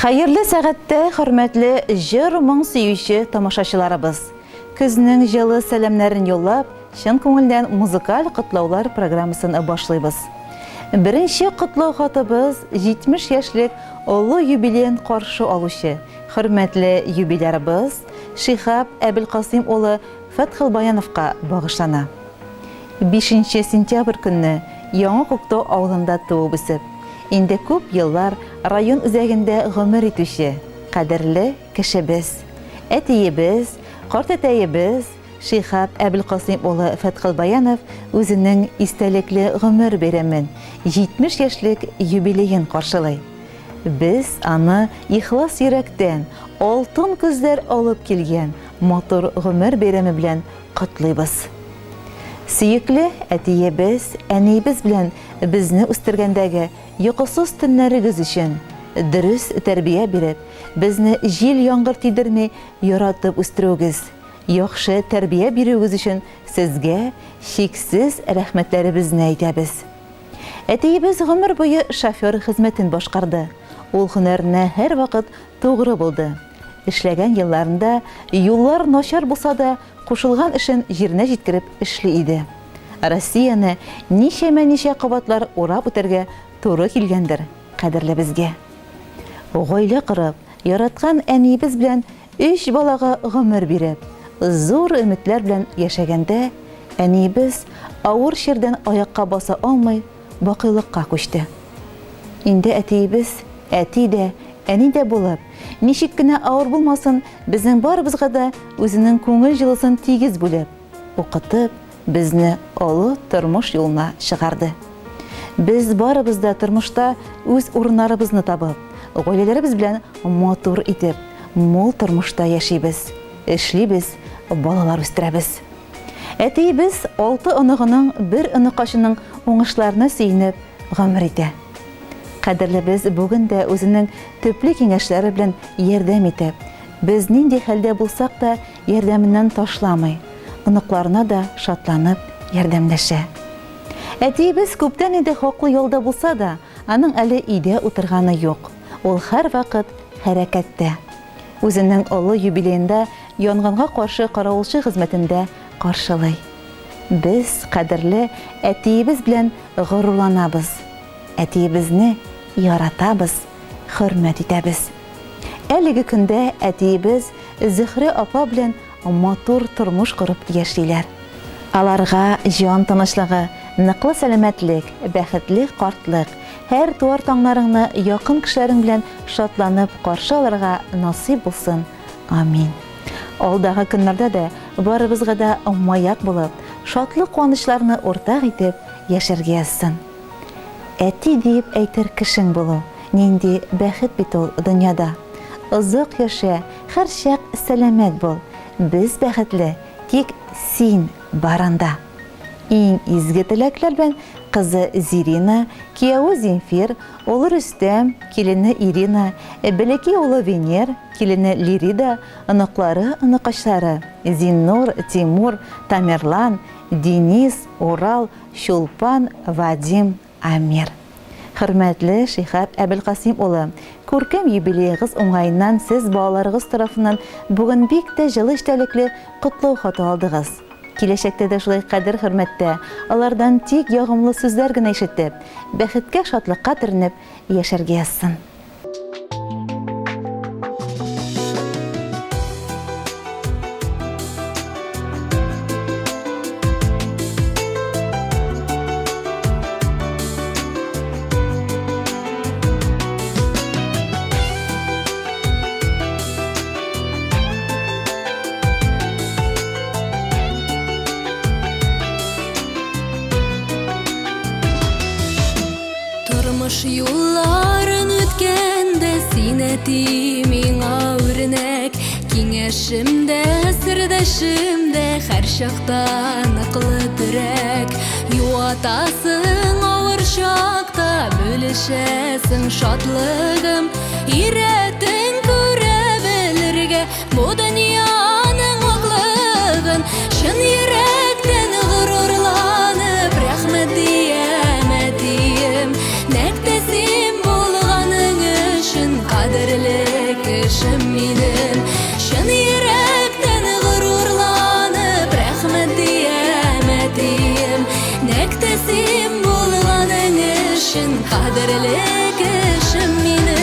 Хәерле сәгатьтә, хөрмәтле җыр-моң сөюче тамашачыларыбыз! Көзнең җылы сәламнәрен юллап, чын күңелдән музыкаль котлаулар программасын башлыйбыз. Беренче котлау хатыбыз 70 яшьлек олы юбилеен каршы алучы, хөрмәтле юбилярыбыз Шиһап Әбелкасыйм улы Фәтхелбаяновка багышлана. Бишенче сентябрь көнне Яңа Күктау авылында туып-үсеп, инде күп еллар район үзәгендә гомер итүче кадерле кешебез, әтиебез, картәтәебез Шиһап Әбелкасыйм улы Фәтхелбаянов үзенең истәлекле гомер бәйрәмен, 70 яшьлек юбилеен каршылый. Без аны ихлас йөрәктән алтын көзләр алып килгән матур гомер бәйрәме белән котлыйбыз. Сөекле әтиебез, әниебез белән безне үстергәндәге йокысыз төннәрегез өчен, дөрес тәрбия биреп, безне җил-яңгыр тидерми яратып үстерүегез, яхшы тәрбия бирүегез өчен сезгә чиксез рәхмәтләребезне әйтәбез. Әтиебез гомер буе шофер хезмәтен башкарды. Ул һөнәренә һәрвакыт тугры булды. Эшләгән елларында юллар начар булса да, кушылган эшен җиренә җиткереп эшли иде. Россияне ничәмә-ничә кабатлар урап үтәргә туры килгәндер кадерлебезгә. Гаилә корып, яраткан әниебез белән өч балага гомер биреп, зур өметләр белән яшәгәндә, әниебез авыр чирдән аякка баса алмый бакыйлыкка күчте. Инде әтиебез әти дә, әни дә булып, ничек кенә авыр булмасын, безнең барыбызга да үзенең күңел җылысын тигез бүлеп, укытып, безне олы тормыш юлына чыгарды. Без барыбыз да тормышта үз урыннарыбызны табып, гаиләләребез белән матур итеп, мул тормышта яшибез, эшлибез, балалар үстерәбез. Әтиебез алты оныгының, бер оныкачының уңышларына сөенеп гомер итә. Кадерлебез бүген дә үзенең төпле киңәшләре белән ярдәм итеп, без нинди хәлдә булсак та ярдәменнән ташламый, оныкларына да шатланып ярдәмләшә. Әтиебез күптән инде хаклы ялда булса да, аның әле өйдә утырганы юк. Ул һәрвакыт хәрәкәттә. Үзенең олы юбилеенда янгынга каршы каравылчы хезмәтендә каршылый. Без кадерле әтиебез белән горурланабыз. Әтиебезне яратабыз, хөрмәт итәбез. Әлеге көндә әтиебез Зөһрә апа белән матур тормыш корып яшиләр. Аларга җан тынычлыгы, ныклы сәламәтлек, бәхетле картлык, һәр туар таңнарыңны якын кешеләрең белән шатланып каршы алырга насыйп булсын. Амин. Алдагы көннәрдә дә барыбызга да маяк булып, шатлык-куанычларны уртак итеп яшәргә язсын. Әти диеп әйтер кешең булу, нинди бәхет бит ул дөньяда. Озак яшә, һәрчак сәламәт бул, без бәхетле, тик син барында. Иң изге теләкләр белән кызы Зирина, кияве Земфир, улы Рөстәм, килене Ирина, бәләкәй улы Венер, килене Лирида, оныклары, оныкачлары, Зиннур, Тимур, Тамерлан, Денис, Урал, Чулпан, Вадим, Амир. Хөрмәтле Шиһап Әбелкасыйм улы, күркәм юбилеегыз уңаеннан сез балаларыгыз тарафыннан бүген бик тә җылы эчтәлекле котлау хаты алдыгыз. Киләчәктә дә шулай кадер-хөрмәттә, алардан тик ягымлы сүзләр генә ишетеп, бәхеткә-шатлыкка төренеп яшәргә язсын. Тормыш юлларын үткәндә син әти миңа үрнәк Киңәшем дә, сердәшем дә һәр чакта ныклы терәк Юатасың авыр чакта, бүлешәсең шатлыгым Өйрәттең күрә белергә Бу дөньяның аклыгын чын йөрәктән горурланып, рәхмәт диям, әтием, нәкъ тә син булганың өчен кадерле. кадерле кешем минем.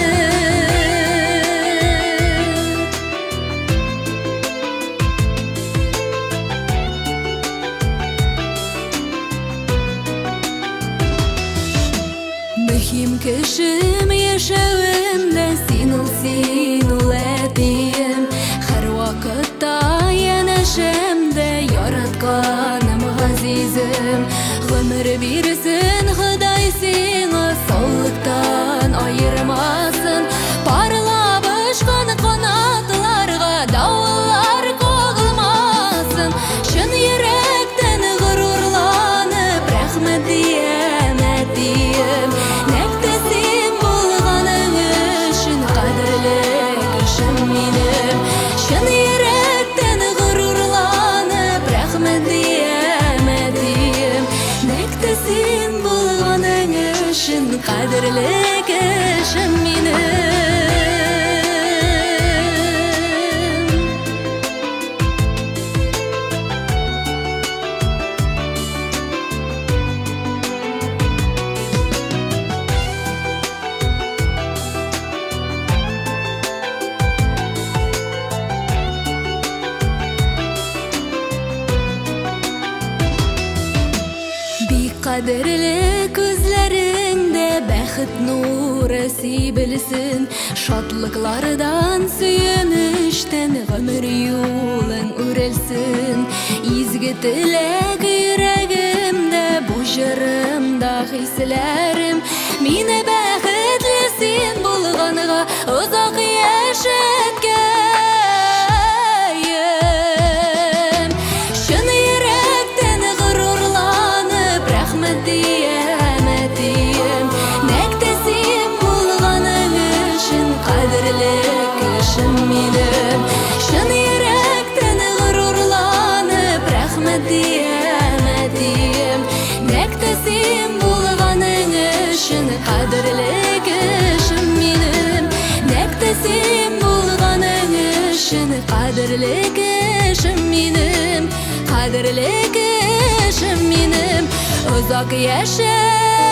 Мөһим кешем яшәвемдә син ул, син ул, әтием. Һәрвакытта янәшәмдә яратканым, газизем. Гомер бирсен Ходай сиңа, саулыктан аермасын. Парлап очкан канатларга давыллар кагылмасын. Чын йөрәктән горурланып, рәхмәт диям, әтием. Нәкъ тә син булганың өчен кадерле кешем минем. Чын йөрәктән горурланып, рәхмәт диям, әтием. Нәкъ тә син булганың өчен кадерле кешем минем. Бик кадерле күзләреңдә бәхет нуры сибелсен, Шатлыклардан, сөенечтән гомер юлың үрелсен. Изге теләк йөрәгемдә, бу җырымда хисләрем. Мине бәхетле син булганга озак яшәткәем. Чын йөрәктән горурланып, рәхмәт диям, әтием. Нәкъ тә син булганың өчен кадерле кешем минем. Чын йөрәктән горурланып, рәхмәт диям, әтием. Нәкъ тә син булганың өчен кадерле кешем минем. Нәкъ тә син булганың өчен кадерле кешем минем. Кадерле кешем минем. Озак яшә.